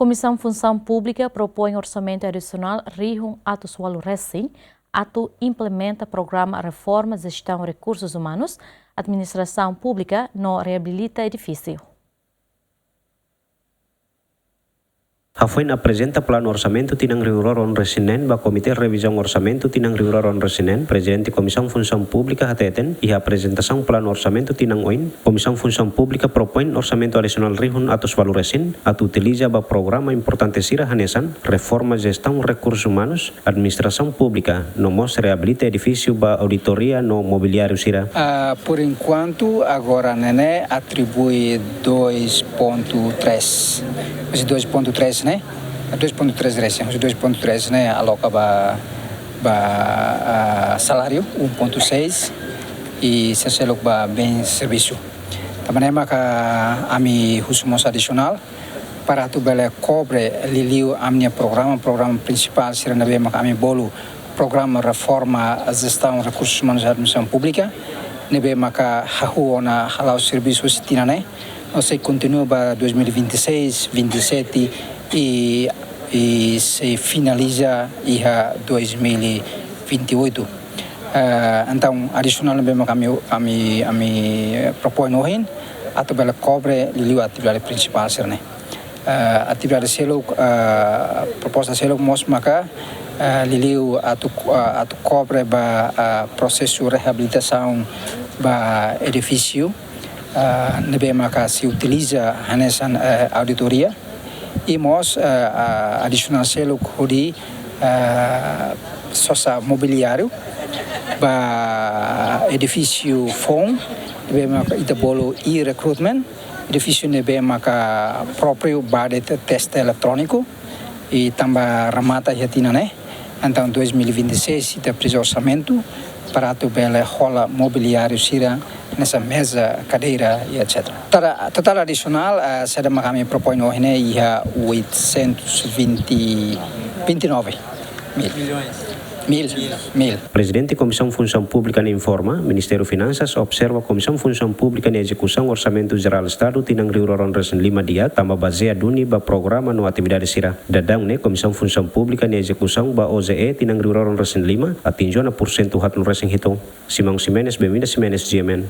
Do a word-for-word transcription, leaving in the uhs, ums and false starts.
Komisaun Funsaun Públika propoin orsamentu adisionál rihun atus ualu resin atu implementa programa reforma jestaun rekursus umanus, administrasaun públika no reabilita edifísiu. Hafoin aprezenta planu orsamentu tinan rihun rua ruanulu resin neen ba Komité Revizaun Orsamentu tinan rihun rua ruanulu resin neen, Prezidente Komisaun Funsaun Públika hateten, iha aprezentasaun planu orsamentu tinan oin, Komisaun Funsaun Públika propoin orsamentu adisionál rihun atus ualu resin atu utiliza ba programa importante sira hanesan reforma jestaun rekursus umanus, administrasaun públika, no mós reabilita edifísiu ba auditoria no mobiliáriu sira. Ah, por enquanto, agora ne'e atribui dois ponto três. Mas dois ponto três, né? Dois ponto três resin, dois ponto três, né? Aloka ba, ba, ah, saláriu, um ponto seis, i sira seluk ba bens servisu. Tanba ne'e maka ami husu mós adisionál para atu bele kobre liuliu ami-nia programa, programa prinsipál sira ne'ebé maka ami bolu programa reforma jestaun rekursus umanus administrasaun públika, ne'ebé maka hahú ona hala'o servisu husi tinan ne'e, no sei kontinua ba dois mil e vinte e seis, vinte e sete i, i sei finaliza iha dois mil e vinte e oito. Eh, entaun, adisionál ne'ebé maka ami, ami, ami, eh, propoin ohin, atu bele kobre liuliu atividade prinsipál sira-ne'e. Eh, atividade seluk, eh, proposta seluk mós maka, eh, liuliu atu, eh, atu kobre ba, eh, prosesu reabilitasaun ba edifísiu, eh, ne'ebé maka sei utiliza hanesan, eh, auditoria. I mós, eh, eh, adisionál seluk hodi, eh, sosa mobiliáriu ba edifísiu foun, ne'ebé maka ita bolu e-recruitment, edifísiu ne'ebé maka própriu ba de'it teste eletróniku, i tanba remata iha tinan ne'e. Entaun, dois mil e vinte e seis ita presiza orsamentu para atu bele hola mobiliáriu sira hanesan meza, kadeira i etcétera. Totál, totál adisionál, eh, saida maka ami propoin ohin ne'e iha oitocentos e vinte, vinte e nove mil. Mil. Mil. Prezidente Komisaun Funsaun Públika ne'e informa, Ministériu Finansas observa Komisaun Funsaun Públika nia ezekusaun Orsamentu Jerál Estadu tinan rihun rua ruanulu resin lima di'ak, tanba bazeia duni ba programa no atividade sira. Daudaun ne'e Komisaun Funsaun Públika nia ezekusaun ba O J E tinan rihun rua ruanulu resin lima atinje ona pursentu haatnulu resin hitu. Simão Ximenes, Benvinda Ximenes, G M N.